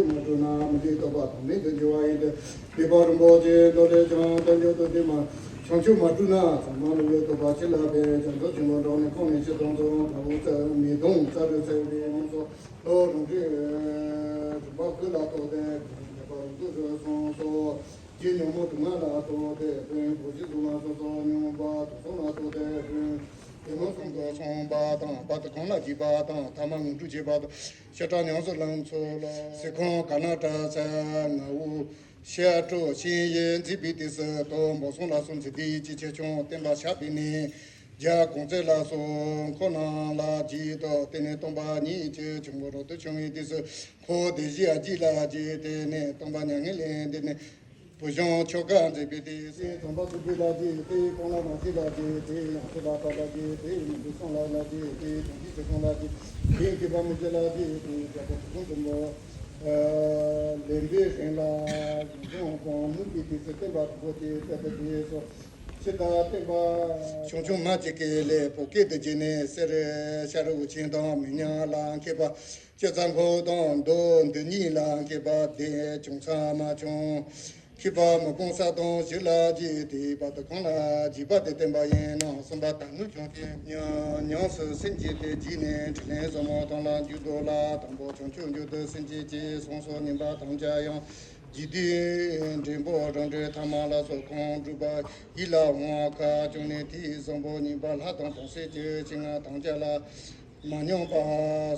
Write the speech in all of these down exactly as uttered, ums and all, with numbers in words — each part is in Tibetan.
མ་བསྒྲུབས་ན་མི་འདུས་རྟོག་པ་དང་མེད་དུ་འགྱུར་བ་ཡིན་ཏེ། འདུས་པ་རིན་པོ་ཆེའི་མདོ་ལས་ཀྱང་བསྟན་བཅོས་དུ་འདུས་མ། བྱང་ཆུབ་མ་བསྒྲུབས་ན་ཚང་མ་ལུས་ལས་རྟོག་པ་ཅི་ལ་འབད། བྱང་ཆུབ་ཆེན་པོ་འགྲོགས་ནས་ཁོང་ནས་ཅི་ཙམ་ཚོགས། དགའ་བོ་རྩ་མེད་དང་རྩ་རུ་ཚེ་འདི་མང་ཚོགས། ལོ་རང་གྲོལ་རིམ་པ་ཀུན་ལ་རྟོག་སྟེ། ཀུན་ནས་ཁྱབ་པ་ཡོངས་སུ་གྲོལ་གསུངས་སོ། རྒྱུ་ཉོན་མོངས་དུག་ལྔ་ལ་རྟོག་སྟེ་ཕན། གོ་ཤེས་གཟུགས་ལ་སོ་སོ་སྙོམས་པ། དུག་གསུམ་ལ་རྟོག་སྟེ་ཕན། དེ་མོ་གསུམ་དུ་མཚུངས་པ་དང་། བར་དུ་གང་ལ་འཇིགས་པ་དང་། ཐ་མ་ངན་འགྲོར་སྐྱེས་པ་དང་། བཤད་གྲྭ་ཉམས་སུ་བླངས་ཚུལ་ལ། གཟིགས་ཁང་ག་ན་ཌ་ས་ང་འུ་ཤ་ཀྲོ་ཤིང་ཡེ་མཛེས་པའི་དུས་སུ་དོ་འབོ་སོང་ལ་སོགས་མཛེས་སྡུག་ཅན་ཆེ་ཆུང་བསྟན་པ་ཆགས་པའི་གནས། རྒྱ་གོང་ཚད་ལ་སོགས་འཁོར་རྣམས་ལ་རྗེས་ཐོབ། དེ་ནས་སྟོན་པ་ཉིད་ཀྱི་ཆུང་ངུ་རབ་ཏུ་བྱུང་བའི་དུས་སུ་འཁོར་སྡེ་བཞིའི་དཀྱིལ་ལ་རྗེས་དེད་ནས། སྟོན་པ་མྱ་ངན་ལས་འདས་ནས་བུ་གཞོན་ཆོ་ག་མཛད་པའི་དུས་སུ། དམ་པ་སུ་ཇི་ལ་རྗེས་དེད། སྟོན་པ་མ་ཤི་ལ་རྗེས་དེད། ཡང་སྲིད་ལྷ་པ་ལ་རྗེས་དེད། མི་འདུས་སོང་ལ་ལ་རྗེས་དེད། དོན་གྱི་ཆོས་སོང་ལ་རྗེས་དེད། མཁས་པ་མི་རྗེ་ལ་རྗེས་དེད། རྒྱལ་པོ་ཆོས་སྐྱོང་དུ་མོ། ལེན་པའི་རིང་ལ་ཡུམ་ཆུང་དང་ནུབ་པའི་དུས་སུ་སྟོན་པ་དྲུག་པོ་དེ་བཙལ་དུ་བྱས་སོ། ཕྱི་དང་སྟོན་པ་ཆུང་ཆུང་མ་གཅིག་གི་ལས་བོད་སྐད་དུ་བརྗེས་ནས་གསེར་ཤ་རུ་ཆེན་དང་མི་ཉག་ལ་མཁས་པ་སྤྱི་རྩ་འཁོར་དང་མདོ་འདི་ཉིད་ལ་མཁས་པ་སྡེ་ཆུང་ཚང་མ་བྱུང་། མཁས་པ་མི་ཀུན་ས་དང་ཞི་ལ་རྗེས་དེད། བར་དུ་གང་ལ་འཇིགས་པ་དེ་བསྟན་པ་ཡིན་ནོ། གསུམ་པ་དང་ནུབ་བྱུང་སྟེ་ཉམས་སུ་སེམས་བསྐྱེད་དེ་རྗེས་ནས་ཕྲིན་ལས་ཟབ་མོ་དང་ལ་འཇུག་ལྡོག་ལ། དང་པོ་བྱང་ཆུབ་མཆོག་ཏུ་སེམས་བསྐྱེད་ཅེས་གསུངས་སོ། གཉིས་པ་དམ་བཅའ་ཡང་། རྒྱས་བསྡུས་འབྲིང་པོ་རང་གྲོལ་ཐ་མ་ལ་སོགས་གང་བསྒྲུབས་པ་ཡིད་ལ་འོང་བ་ཁ་བྱུང་ནས་དེའི་བཟང་པོ་ཉིད་པ་ལྷ་དང་དམ་ཚིག་གི་ཆེད་ང་དམ་བཅའ་ལ་མ་ཉམས་པ་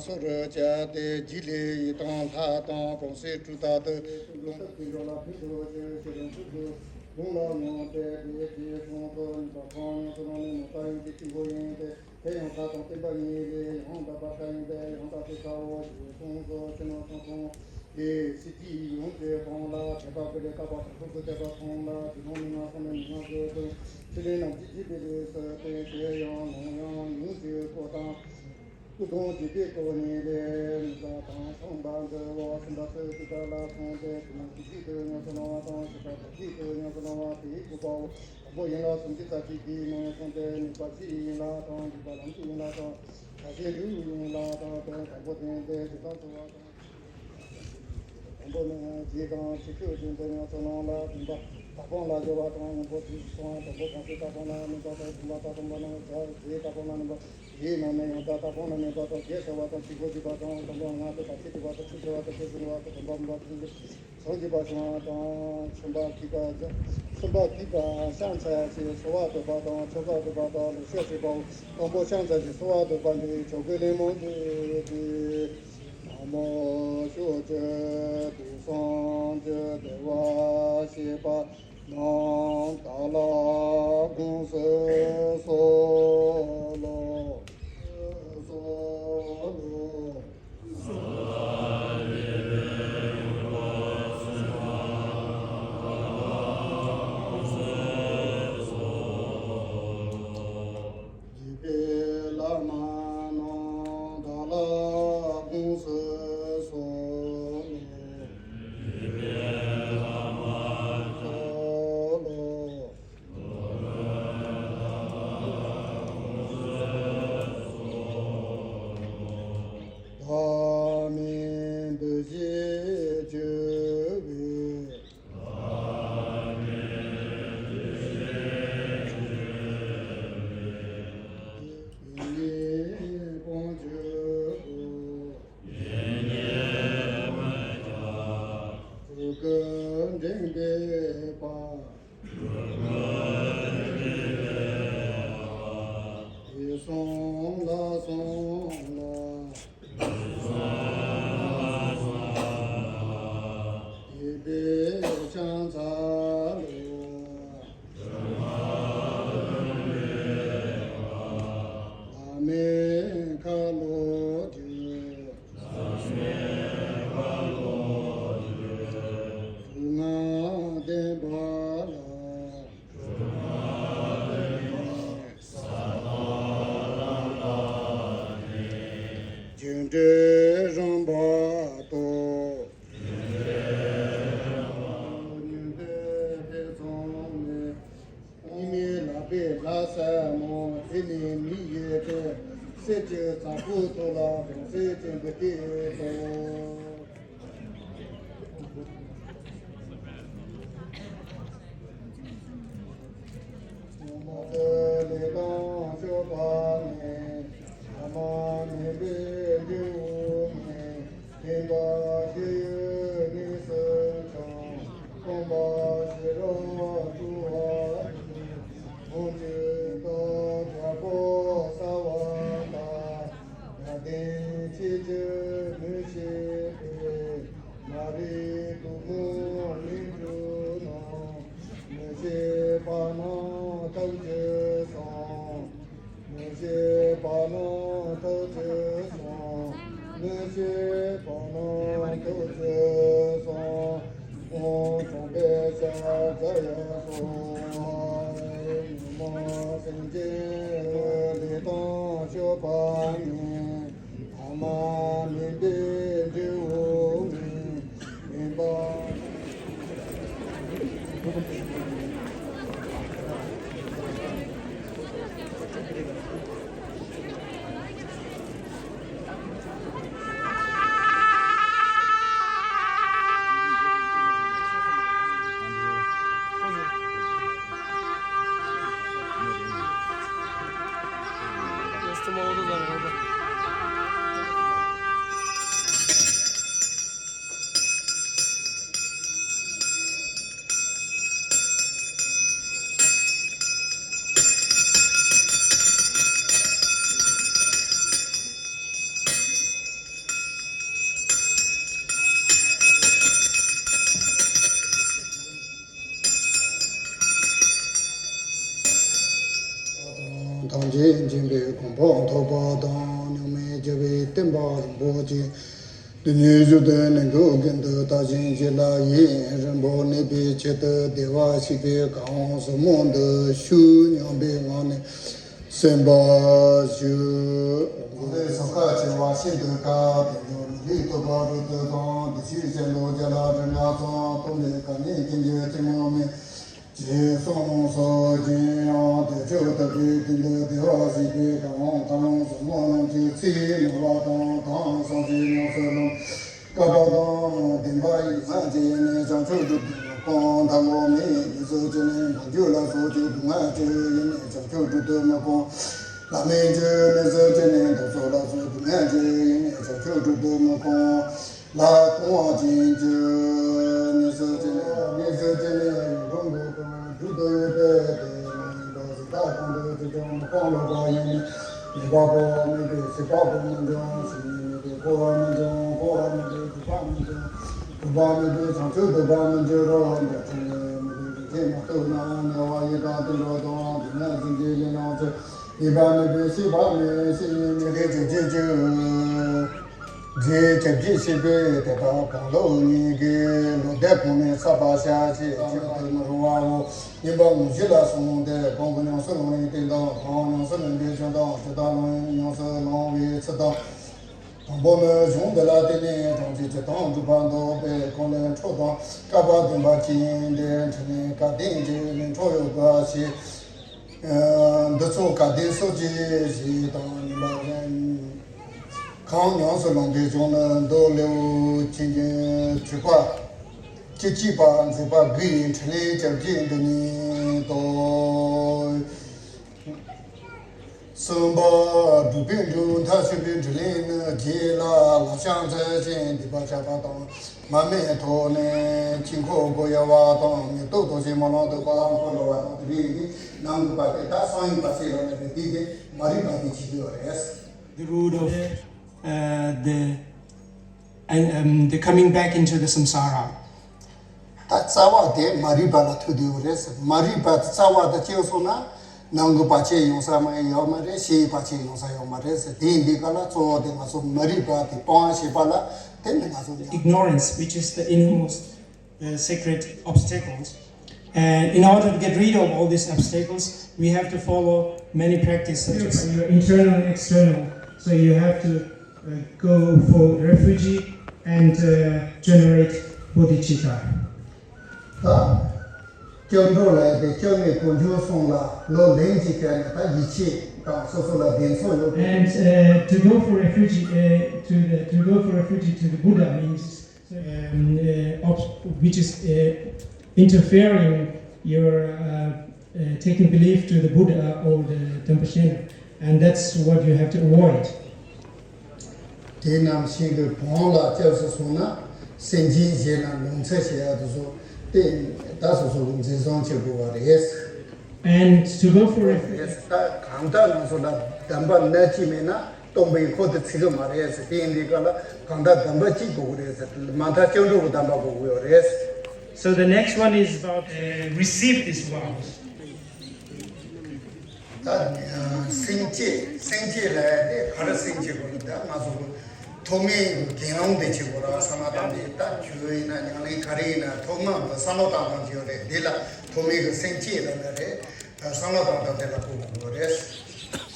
སོར་བཅད་དེ་རྒྱུད་ལས་ཡི་དམ་ལྷ་དང་དམ་ཚིག་གྲུབ་རྟག་ཏུ་ལུང་དུ་ཕྱིན་འགྲོ་ལ་ཕན་ཐོགས་ཆེ་ཞེས་རང་ཚུགས་སུ་དགོངས་ལ་མྱོང་སྟེ་དེ་རྗེས་གསུངས་སོ། གཉིས་པ་གང་ཉམས་སུ་བླངས་ནས་མ་རྟག་ཡིན་གྱི་གཅིག་པུ་ཡིན་ཏེ། དེ་ཡང་ལྷ་དང་བསྟན་པ་གཉིས་ལས་ཡང་དག་པ་གང་ཡིན་པས་ཡང་དག་པའི་ལྷའོ་ཞེས་གསུངས་སོ། ཕྱི་ནང་གསང་གསུམ་གྱི་སྲིད་ཞིའི་ཡོངས་ཀྱི་དོན་ལ་དད་པ་ཀུན་ལས་བརྟག་པ་དང་ཐོབ་ཏུ་བསྟན་པ་གསུམ་ལ་རྒྱུད་ལམ་མན་ངག་གསུམ་ལས་མན་ངག་གི་དོན་ཕྲིན་ལས་རྣམས་ཀྱི་རྒྱས་པའི་ལུགས་སུ་བསྟན་ཏེ། ཡང་ལུང་ཡང་ལུང་གི་སྐོར་དང་། སྐུ་གདུང་འཇུག་པའི་སྐོར་གཉིས་ལས་མི་འདའ་དང་མཚུངས་པ་འདི་འོག་གསུམ་པ་སུ་ཏི་ཀ་ལ་གསུངས་ཏེ། དེ་ནས་དེ་བཞིན་དུ་ཉམས་སུ་བླང་བ་དང་། ཞིབ་པ་དེ་བཞིན་དུ་ཉམས་སུ་བླང་བ་དེའི་དགོས་པའོ། དང་པོ་ཡན་ལག་སུམ་ཅུ་རྩ་གཅིག་གི་ནང་གསུངས་ཏེ། ནུས་པ་སྤྱིའི་ཡན་ལག་དང་། འཇུག་པ་ལམ་གྱི་ཡན་ལག་དང་། བྱ་བྱེད་ལུས་ཀྱི་ཡན་ལག་དང་། དོན་དང་པོ་བསྟན་ཏེ་ཇི་ལྟར་འཚོ་བ་དང་། དང་པོ་ནི་རྗེས་དང་ཕྱི་ཤུགས་ཅན་དུ་ཉམས་སུ་བླང་ལ། བདུན་པ་དག་སྤང་ལ་སྦྱོར་བ་དང་། སྔོན་པོ་དུས་སུ་སོང་བ། དང་པོ་གང་ཞིག་དག་སྤང་ལ་དམིགས་པ་དང་། བདུན་པ་དག་སྤང་ལ་དམིགས་པ་དང་། རྗེས་དག་སྤང་ལ་དམིགས་པ། དེའི་ནང་ནས་ཡང་དག་དག་སྤང་ལ་དམིགས་པ་དང་། རྗེས་ཟློས་པ་དང་། ཕྱི་སྒོ་འབྱེད་པ་དང་། དང་པོ་སྔགས་དང་བར་ཆད་སྒྲོལ་བ་དང་། ཕྱི་ཟློས་པ་དང་། ཕྱི་ཟུར་བ་དང་། བུམ་པ་འབུམ་པ་དང་། ཚོགས་འབྱེད་པ་བྱུང་བ་དང་། གསུམ་པ་བསྡུས་པ། གསུམ་པ་བསྡུས་པ་ཕྱག་འཚལ་ཞིང་གསོལ་བ་འདེབས་པ་དང་། ཆོ་ག་བསྡུས་པ་དང་ལེགས་བཤད་བཤད་པའོ། དང་པོ་ཕྱག་འཚལ་ཞིང་གསོལ་བ་འདེབས་པ་འདི་ཆོ་གའི་གླེང་མོ་འདི་སྟེ། ན་མོ་ཤོག་ཅིག་དུས་གསུམ་གྱི་བདེ་བར་གཤེགས་པ་རྣམས་དག་ལ་དགོངས་སུ་གསོལ་ལོ། གསོལ་ལོ། རྒྱས་པའི་བླ་མ་རྣམས་དག་ལ་དགོངས་སུ་གསོལ་ལོ། རྒྱས་པའི་བླ་མ་གསོལ་ལོ། བདག་མིང་འདི་ཞེས་བརྗོད་པའི། ཡིད་གཉིས་སྤོང་བྱེད་དགོས། སྤྲུལ་སྐུ་འགྲེང་བུ་པ། དུས་གསུམ་ལ་གསུམ་ལ། རྒྱས་པའི་ཕྱག་འཚལ་ལོ། བླ་མའི་ཁ་ལོ་སྒྱུར། སྒྲུབ་ངག་བསྟན་པ་ལ། རྒྱུ་འབྲས་རིམ་པ་ལྟར། ཉན་ཐོས་ཐེ་ཚོམ་མེད། གཉིས་མེད་ལག་པས་ལྷ་སྲས་མོ། དེ་ནས་མི་ཡི་སྲས། གསེར་གྱི་བྱ་ཕོའི་ཐོག་ལ་གདོང་གསེར་ཅན་དུ་སྐྱེས་སོ། མི་ཤེས་པ་རྣམས་ཐུགས་རྗེས་གསོལ། མི་ཤེས་པ་རྣམས་ཐུགས་རྗེས་གསོལ། མི་ཤེས་པ་རྣམས་ཐུགས་རྗེས་གསོལ། ཨོཾ་དྲང་པའི་ཕྱག་རྒྱ་ཡར་སོང་། ཉོན་མོངས་སེམས་ཅན་ལས་དང་སྤྱོད་པ་ནི། ཐ་མལ་མིན་པའི་འབྲས་བུ་ནི། མིན་པ། ཐམས་ཅད་མཁྱེན་པའི་གོ་འཕང་ཐོབ་པ་དང་། མྱ་ངན་འདའ་བའི་སྟོན་པ་རིན་པོ་ཆེ། དེ་ཉིད་བཞུགས་གནས་འདི་ཀུན་ཏུ་བདག་གཞན་བྱེ་བ་ཡི་རིང་པོར་གནས་པའི་ཆེད་དུ་བདེ་བར་གཤེགས་པའི་གར་དབང་ཟབ་མོ་འདི་ཞུ་སྙམ་པའི་ངང་ནས་གསན་པར་ཞུ། ལས་སུ་ཁ་ཆེ་བ་ཤིན་ཏུ་དཀའ། དེ་ཡང་མི་ལུས་ཐོབ་པ་རབ་ཏུ་དང་། བདེ་གཤེགས་སྤྱན་སློབ་བརྒྱ་ལ་རིགས་ལྔ་ཚང་། ཐོབ་ནས་དཀའ་ངལ་ཀུན་གྱི་གཅིག་མ་མེད། ཅེས་གསུངས་སོ། གཞན་ཡང་དེ་ཆོས་ཐོབ་པའི་དོན་དུ་བདེ་བར་གཤེགས་པའི་གར་དབང་ཐར་ལམ་ཟབ་མོ་རྣམས་ཀྱི་ཚིག་ནོར་བ་དང་དེང་སང་ཞིག་ཉམས་སུ་བླང་། བསྐལ་པ་དང་བདེན་པ་ཡི་སངས་རྒྱས་ཡེ་ནས་བྱང་ཆུབ་སྒྲུབ་ཏུ་མི་ཁོམ། ཐབས་ལམ་མེད་མི་ཚུལ་ཅི་ནས་མ་གྱུར་ལ་སོགས་ཀྱི་སྡུག་བསྔལ་ཅི་ཡེ་ནས་བྱང་ཆུབ་སྒྲུབ་ཏུ་མི་ཁོམ། ལམ་མེད་ཀྱི་མི་ཚུལ་ཅི་ནས་འདུག་སོགས་ལ་སོགས་སྡུག་བསྔལ་ཅི་ཡེ་ནས་བྱང་ཆུབ་སྒྲུབ་ཏུ་མི་ཁོམ། ལ་གཏོང་བ་ཅན་གྱི་མི་ཚུལ་ཅི་ནས་མི་ཚུལ་ཅི་ནས་ཡུལ་ལུང་གི་དོན་སྒྲུབ་ཏུ་ཡོད་པས་དེ་མ་ཡིན་པ་གཟུགས་དག་གང་དུ་ཅི་བྱུང་མི་ཁོམ། ལོག་པ་ཡེ་ནས་མེད་པ་གོ་བ་མེད་པས་ཤེས་པ་གོ་མི་འབྱུང་། ཤེས་ནས་མེད་པས་གོ་བ་མི་འབྱུང་། གོ་བ་མེད་པས་སྒྲུབ་པ་མི་འབྱུང་། སྒྲུབ་པ་མེད་པས་བྱང་ཆུབ་སྒྲུབ་པ་མི་འབྱུང་རོ། འདི་ཕྱིར་མི་ལུས་རིགས་ཅན་མ་ཐུབ་ན། དམྱལ་བ་ཡི་དྭགས་དུད་འགྲོ་དང་། སྡུག་བསྔལ་སེམས་ཅན་ཡི་དྭགས་ཚུལ། ཡིན་པ་མེད་པས་ཤེས་པ་མེད། ཤེས་ནས་མེད་པས་བྱ་བྱེད་ཅི། རྫས་བྱ་བྱེད་ཤེས་པས་དེ་དག་གང་ལོག་ཉིད་ཀྱིས། ལོག་ལྟས་གོང་ནས་བསགས་པ་བྱ་ཞེས་བྱ་བ་དེ་མི་རུང་བའོ། ཡིན་པ་ངོ་བཞི་ལ་སོགས་ཏེ། གོང་གི་ཉམས་སུ་བླང་བའི་རྟེན་དང་། གོང་ཉམས་སུ་ལེན་པའི་སྐྱོན་དང་། ཇི་ལྟར་ལོག་ཉམས་སུ་བླང་བའི་ཚུལ་དང་། དང་པོ་ནི་གཞུང་འདི་ལ་བརྟེན་ནས་གྲངས་ཀྱི་སྤྱི་དང་སྒྲུབ་པ་འདོད་པས་གང་ལས་འཕྲོ་དང་བསྐལ་པ་བདེན་པ་ཅན་ཏེ། འཕྲིན་ལས་སྐལ་ལྡན་གྱི་ལས་འཕྲོ་ཡོད་པ་ཞེས། འདི་ཚོ་སྐལ་ལྡན་སོགས་ཀྱི་ཞེས་དང་ཉམས་པ་རེད། གང་ཉམས་སུ་བླང་པའི་གཞུང་ནི་མདོ་ལེའུ་བཅུ་གཅིག་པ། བཅུ་གཅིག་པ་མཛད་པ་དགུ་ཡི་འཕྲིན་ལས་བཅོ་བརྒྱད་འདི་ཉིད་དོ། གསུམ་པ། སྒྲུབ་པའི་འབྲས་བུ་མཐར་ཕྱིན་པའི་འཕྲིན་ལས་ནི། རྒྱས་ལ་ལག་ཆ་མཛད་ཅིང་སྡིག་པ་བཤགས་པ་དང་། མར་མེ་ཐོགས་ནས་དཀྱིལ་འཁོར་སྒོ་དབྱེ་བ་དང་། མེ་ཏོག་དོར་ཞིང་མ་ལོངས་སུ་བཀའ་འཁོར་ལོ་བ་དང་། དེ་ནས་ནང་གི་བར་དེ་དག་གསང་བའི་བར་ཆད་ལ་གནས་པའི་དེ་དེ་མ་རིག་པ་དེ་བྱེད་དགོས་པ་རེད། The root of, uh, the, and, um, the coming back into the samsara. ད་རྩ་བ་དེ་མ་རིག་པ་ལ་ཐུག་བསྡད་ཡོད་རེད་ཟེར། མ་རིག་པ་རྩ་བ་དེ་སྐྱེས་སོང་ན་ནང་གི་བར་ཆད་ཡོང་ས་མ་ཡོད་མ་རེད། ཕྱིའི་བར་ཆད་ཡོང་ས་ཡོད་མ་རེད་ཟེར། དེ་ཡིན་དུས་ག་ལ་གཙོ་བོ་དེ་ང་ཚོ་མ་རིག་པ་དེ་སྤང་བ་བྱེད་པ་ལ་དེ་ནི་ང་ཚོ་ཉམས། Ignorance, which is the innermost, uh, secret obstacles. And in order to get rid of all these obstacles, we have to follow many practices such as your internal and external. So you have to, uh, go for refuge and, uh, generate bodhicitta. ད་སྐྱབས་འགྲོ་ལས་དེ་སྐྱབས་གནས་དཀོན་མཆོག་གསུམ་ལ་ལོ་ལན་གཅིག་བྱས་ནས་ད་ཡིད་ཆེས་དང་སོ་སོ་ལ་གདེང་ཚོད་ཡོད་པའི། And, uh, to go for refuge, uh, to the, to go for refuge to the Buddha means, um, uh, obs-, which is, uh, interfering your, uh, uh, taking belief to the Buddha or the Dhammasena, and that's what you have to avoid. དེ་ནང་བཞིན་དུ་བོང་ལ་སྐྱབས་སུ་སོང་ན་སེམས་ཅན་གཞན་ལ་ནོར་འཚེ་བྱེད་ཡག་དེ་ཚོ་དེ་ ད་སོ་སོ་གི་འཛིན་བཟུང་བྱེད་དགོས་པ་རེད། And to go for it. རེད། ད་གང་ལྟར་ང་ཚོ་ལ་གདམས་པ་སྣ་གཅིག་མེད་ན་སྟོང་པའི་འཁོར་དེ་ཚིག་གི་མ་རེད་ཟེར། དེ་ཡིན་དུས་ག་ལ་གང་ལྟར་གདམས་པ་གཅིག་དགོས་ཀྱི་རེད་ཟེར། མ་མཐའ་སྐྱབས་འགྲོ་གི་གདམས་པ་དགོས་ཀྱི་ཡོད་རེད། So the next one is about, uh, receive these vows. ད་སེམས་བསྐྱེད། སེམས་བསྐྱེད་ལབ་ཡ་དེ་ག་རེ་སེམས་བསྐྱེད་དགོས་ལ། ད་ང་ཚོ་ཐོག་མའི་གི་དགེ་སློང་དེ་བྱེད་དགོས་ར། བསམ་བློ་བཏང་དེ། ད་ཆོས་ཡིན་ན་ཉམས་ལེན་ག་རེ་ཡིན་ན་ཐོག་མ་གི་བསམ་བློ་བཏང་སྟངས་ཅིག་ཡོད་རེད། དེ་ལ་ཐོག་མའི་གི་སེམས་བསྐྱེད་ལབ་ཡ་རེད། བསམ་བློ་བཏང་སྟངས་དེ་ལ་གོ་དགོས་རེད།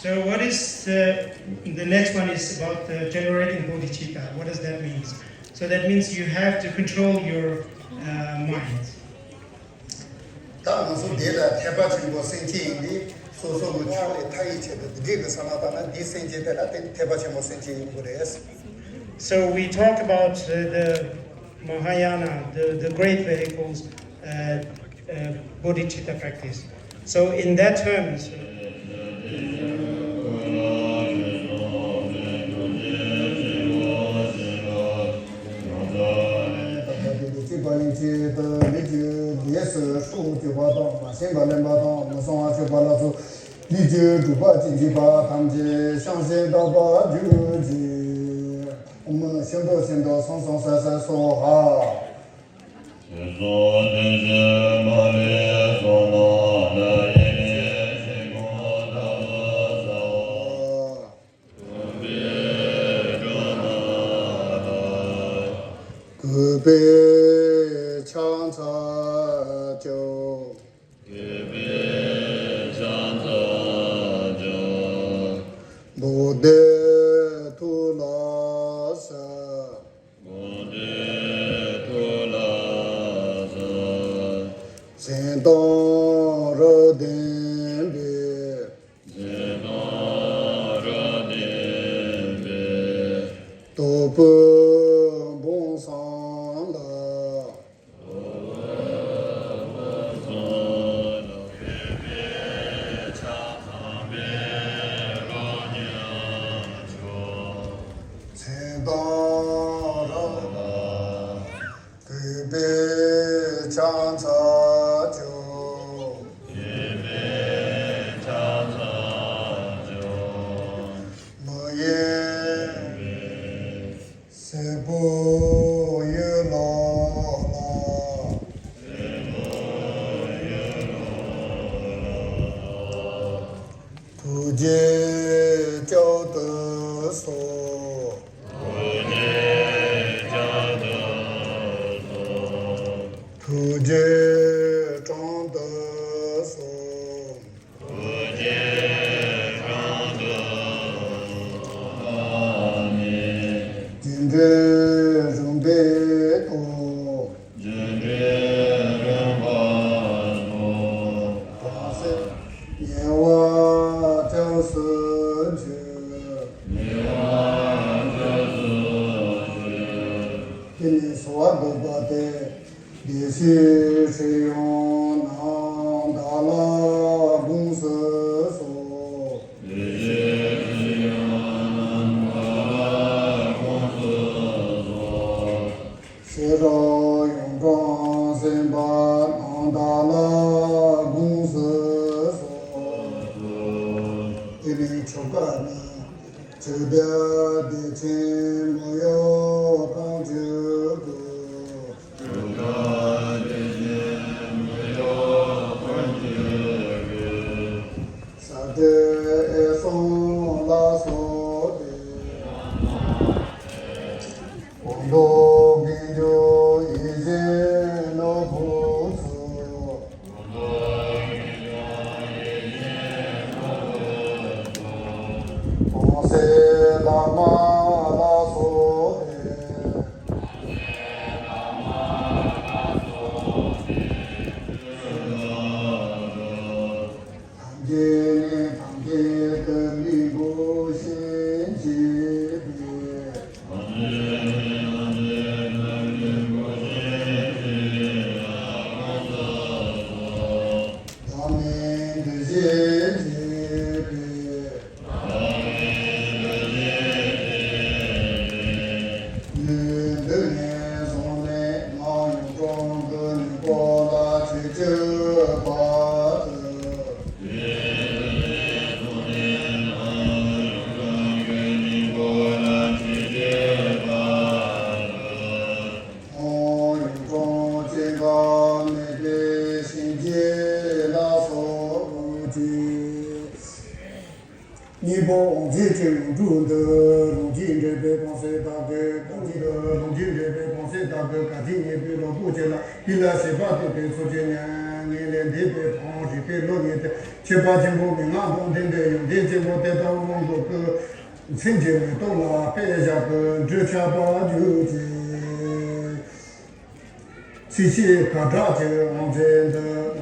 So what is, uh, the next one is about, uh, generating bodhicitta. What does that mean? So that means you have to control your, uh, mind. ད་ང་ཚོ་འདི་ལ་ཐེག་པ་ཆེན་པོ་སེམས་བསྐྱེད་ཡིན་དུས། སོ་སོ་གི་ཆོས་ལ་མཐའ་ཡས་ཆེད་དུ་འདི་འདྲའི་གི་བསམ་བློ་བཏང་ན། འདི་སེམས་བསྐྱེད་དེ་ལ་དེ་ཐེག་པ་ཆེན་པོ་སེམས་བསྐྱེད་ཡིན་དགོས་རེད། So we talk about, uh, the Mahayana, the, the great vehicles, uh, uh, bodhicitta practice. So in that terms, གཅིག་པ་ཡིན་ཕྱིར་དུ། མི་རྒྱུད་ལས་སུ་ཤོག་གཅོད་པ་དང་། མ་བྱིན་པ་ལེན་པ་དང་། མི་གསང་བ་སྤྱོད་པ་ལ་སོགས་མི་རྒྱུད་དྲུག་པ་ཅན་གྱི་བ་ཐམས་ཅད་བཤང་ཞིང་དག་པར་གྱུར་ཅིག། ཨོཾ་ཤིན་ཏུ་ཤིན་ཏུ་སཾ་སཾ་སེ་སེ་སྭཱ་ཧཱ། དུས་གསུམ་བདེ་གཤེགས་མ་ལུས་གསུམ་རྣམས་ལ། ཡེ་ནས་ཆོས་ཀུན་དག་པར་སྩལ་ལོ། གུས་པས་ཕྱག་འཚལ་ལོ། གུས་པས་ཕྱག་འཚལ་ལོ། གུས་པས་ཕྱག་འཚལ་ལོ། བོ་དྷི་ཐུ་ལ་སི། བོ་དྷི་ཐུ་ལ་སི། སེམས་དང་རབ་ལྡན་པའི། སེམས་དང་རབ་ལྡན་པའི། དྭགས་པོ་འབུམ་གསུམ་ལ། དྭགས་པོ་འབུམ་གསུམ་ལ། གུས་པས་ཕྱག་འཚལ་བའི་རོ་མཉམ་བཞག། སེམས་དང་རབ་ལྡན། གུས་པས་ཕྱག་འཚལ་ལོ། གུས་པས་ཕྱག་འཚལ་ལོ། མི་གཡོ་བའི། སྲས་པོ་ཡུལ་ལ་ལ། སྲས་པོ་ཡུལ་ལ་ལ། ཐུགས་རྗེས་བསྐྱབ་ཏུ་གསོལ། ཐུགས་རྗེས་བསྐྱབ་ཏུ་གསོལ། ཐུགས་རྗེས་དྲངས་ཏུ་གསོལ། ཐུགས་རྗེས་དྲངས་ཏུ་གསོལ། ཨ་ནི། རྒྱུ་འབྲས་རིམ་པས་ཐོབ། རྒྱུ་འབྲས་རིམ་པས་ཐོབ། གང་ཟག་ཉེ་བར་སྐྱབས་སུ་མཆི། ཉེ་བར་སྐྱབས་སུ་མཆི། དེ་ནས་གསོལ་བ་འདེབས་པ་སྟེ། བདེ་གཤེགས་ཁྲོ་ཡང་རྣམས་བདག་ལ་དགོངས་སུ་གསོལ། བདེ་གཤེགས་ཁྲོ་ཡང་རྣམས་བདག་ལ་དགོངས་སུ་གསོལ། ཤེས་རབ་ཡོངས་བཀྲ་སེམས་དཔའ་རྣམས་བདག་ལ་དགོངས་སུ་གསོལ། དེ་ནས་ཆོ་ག་ནི། ཆོས་དང་བདེ་ཆེན་མི་གཡོ་ཐམས་ཅད་ཀྱི། ཆོས་དང་བདེ་ཆེན་མི་གཡོ་ཐམས་ཅད་ཀྱི། ས་སྟེང་ཨེ་གསུམ་ལ་སོགས་ཏེ། སྐུ་མདོག་གིས་འཇོ་ཡིད་བཞིན་ནོར་བུ་ཚོགས། གོང་གསལ་ལྷག་མ་ལ་སོགས་ཏེ། ཐམས་ཅད་ནི་ཐམས་ཅད་དུ་ལེགས་པར་ཤེས་བྱས་པའི། བདག་མེད་འདུ་ཤེས་བྱས་པའི། གཉིས་པོ་དབང་མཛད་ཀྱི་ཡོངས་གྲུབ་འདི། ལོངས་སྤྱོད་འདྲེན་པའི་གང་ཟག་དག་གི་ག་ཅི་འདི། ལོངས་སྤྱོད་འདྲེན་པའི་གང་ཟག་དག་གི་ག་ཅི་ཉན་པའི་བློ་ཁོག་ཆེ་ལ། ཡིད་ལ་བྱེད་པ་དད་པའི་ཚོགས་ཀྱིས་མཉན། ངེས་ལེགས་འདོད་པའི་དང་རིག་པའི་བློ་ཉིད་དེ། ཁྱད་པར་ཆེན་པོ་མན་ངག་དང་ལྡན་པའི་ཡོན་ཏན་ཆེན་པོ་དེ་ལྟ་བུ་མང་པོ་ཀུན། མཚན་གྱི་མེ་ཏོག་ལ་དཔེ་བཞག་གི་འབྲུ་ཆགས་པར་གྱུར་ཅིག། ཚིག་བཅད་ག་དྲག་ཅིག་དབང་མཛད་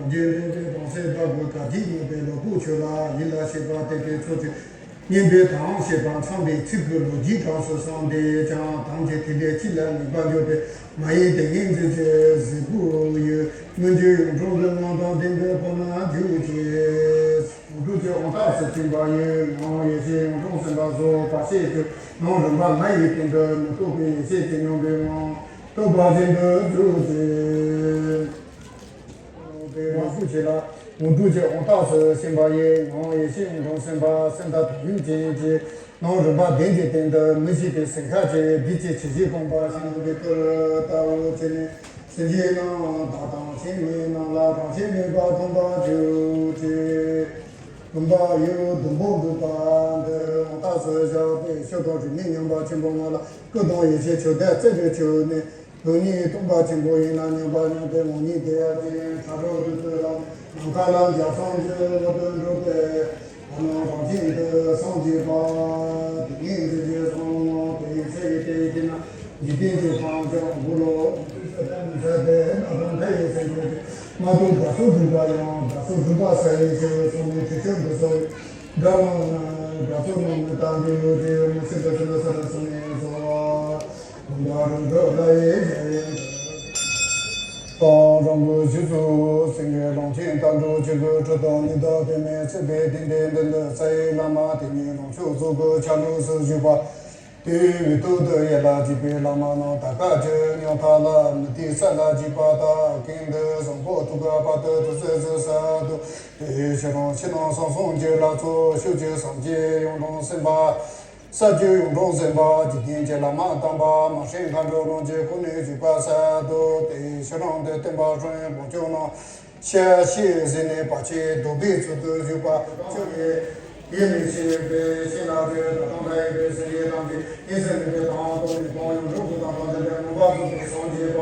འདི། ལོངས་སྤྱོད་འདྲེན་པའི་གང་ཟག་དག་གི་ག་ཅི་ཉན་པའི་བློ་ཁོག་ཆེ་ལ། ཡིད་ལ་བྱེད་པ་དད་པའི་ཚོགས་ཀྱིས་མཉན་པའི་དང་བྱེད་པ་མཚམས་པའི་ཚིག་གི་ལོ་རྒྱུས་གྲངས་སུ་སོང་སྟེ་ཀྱང་། དམ་གྱི་ཐིག་ལེ་གཅིག་ལ་ངེས་པར་འགྱུར་བའི་མ་ཡིན་ཏིང་ངེ་འཛིན་གྱི་གཟིགས་སྐུ་ཡི། མངོན་བརྗོད་ཡོངས་གྲུབ་ཀྱི་ངང་དང་ལྡན་པའི་སྒོ་ནས་འཇུག་ཅིག། ཡོངས་གྲུབ་ཀྱི་དབང་རྟགས་སུ་བྱིན་པ་ཡི། ཡང་ཡེ་ཤེས་ཡོངས་གྲུབ་སེམས་དཔའ་སོགས་བར་ཆད་ཀྱི་ནང་རིམ་པ་ལྔ་ཡི་སྟེང་དུ་མི་རྟོག་པའི་ཡེ་ཤེས་ཀྱི་སྙོམས་པའི་ངང་རྟོགས་པ་བཞིན་དུ་འཇུག་ཅིག། པའི་དབང་ཕྱུག་ཆེ་ལ་ཡོངས་གྲུབ་ཀྱི་དབང་རྟགས་སུ་བྱིན་པ་ཡི། ཡང་ཡེ་ཤེས་ཡོངས་གྲུབ་སེམས་དཔའ་སེམས་དང་དོན་ཡོད་ཅན་གྱི་ནང་རིམ་པ་བདུན་གྱི་སྟེང་དུ་མི་ཤིགས་པའི་ཟིང་ཁ་ཅན་བདུད་ཀྱི་ཇི་ཞིག་བསྒོམ་པ་བཞིན་དུ་ལྟ་བུ་བྱས་ནས། སེམས་ཅན་རྣམས་བདག་དང་སེམས་ཉིད་རྣམས་ལ་རང་བཞིན་མེད་པར་མཐོང་བར་གྱུར་ཅིག། བུམ་པ་ཡུལ་ཟླུམ་པོ་འདུག་པ་འདི་དབང་རྟགས་སུ་བཞག་པའི་ཆོས་དང་རིས་མེད་མཉམ་པ་ཆེན་པོ་ལྔ་ལ་སྐུ་དང་ཡེ་ཤེས་མཆོད་རྟེན་རྩེ་རུ་བྱོན་ནས། དོན་གཉིས་སྟོང་པ་ཆེན་པོ་ཡིན་ན་སྙམ་པ་སྙམ་སྟེ། ངོ་བོ་ཉིད་དེ་ཡང་ཅི་ཡིན་ཕྲ་རབ་ཏུ་ལྟོས་ལ། ནམ་མཁའ་ལ་འཇའ་ཚོན་གྱི་འོད་དུ་འགྲོ་སྟེ། ཨ་ནི་རང་བཞིན་དུ་སངས་རྒྱས་པ། དེ་ཉིད་འདི་ཞེས་གསུངས། དེ་ཡི་ཚེ་ཡི་དེ་ཡི་དེ་ན་འཇིག་རྟེན་གྱི་ཁམས་ཀྱང་དགུ་ལོ་ཟད་དེ་ན་དང་མཐའ་ཡས་སེམས་ཅན་གྱི་རྣམ་རྟོག་དགྲ་ཚོགས་སྒྲིབ་པ་ཡང་དགྲ་ཚོགས་སྒྲིབ་པ་སེལ་བའི་ཕྱིར་གསུངས་ནས། དྲི་ཆབ་འདི་ཚོ་དགྲ་རྣམས་དགྲ་ཚོགས་རྣམས་ནི་དམ་པའི་ལུས་ཀྱི་མི་ཚེ་འདི་ཚོ་ལ་ས་དང་སུ་ནས་སོ། དང་རང་གི་རྗེས་སུ་སེང་གེ་གླང་ཆེན་ལྟར་འགྲོ་བྱེད་དགུ་ཁྲི་དང་ཉི་ཟླ་པདྨས་གཙོས་པའི་ལྡན་འདས་མདུན་དུ་རྩ་བའི་བླ་མ་དེ་ཉིད་ལོངས་སྤྱོད་རྫོགས་སྐུའི་ཆ་ལུགས་སུ་བཞུགས་པ། དེའི་འོག་ཏུ་ཡར་ལ་བརྒྱུད་པའི་བླ་མ་རྣམས་དར་དཀར་གྱི་ཉག་ཕྲ་ལ་མུ་ཏིག་ས་ལ་བརྒྱུས་པ་དང་། གན་དུ་བཟང་པོ་ཐུགས་ཀ་བར་དུ་ཐུགས་སྲས་སུ་གསལ་དུ། དེའི་ཕྱི་རོལ་ཕྱི་ནང་གསང་གསུམ་གྱི་ལྷ་ཚོགས་ཕྱོགས་བཅུའི་སངས་རྒྱས་གཡུང་དྲུང་སེམས་དཔའ། ས་བཅུའི་གཡུང་དྲུང་སེམས་དཔའ་འཇིག་རྟེན་གྱི་བླ་མ་དམ་པ་མ་སྲིང་མཁའ་འགྲོ་རྣམས་ཀྱིས་ཀུན་ནས་བཞུགས་པ་གསལ་དུ། དེའི་ཕྱི་རོལ་དུ་སྟོན་པ་ཁྲོ་བོའི་བོན་སྐྱོང་རྣམས་ཞལ་ཕྱེས་གཟིགས་ནས་བར་ཆད་བཟློག་པའི་ཚུལ་དུ་བཞུགས་པ་ཁྱོད་ཀྱིས་ཡིད་མི་ཆེས་པའི་ཤེས་ན་རེ། ད་དུང་ད་ཡིན་པའི་སེམས་ཅན་ཐམས་ཅད་ཉེ་སྲིང་མེད་པའི་དང་སྟོང་ཉིད་དང་ཡོངས་གྲུབ་ཀྱི་དང་དང་ལྡན་པའི་མངོན་པར་རྫོགས་པའི་སངས་རྒྱས་པ།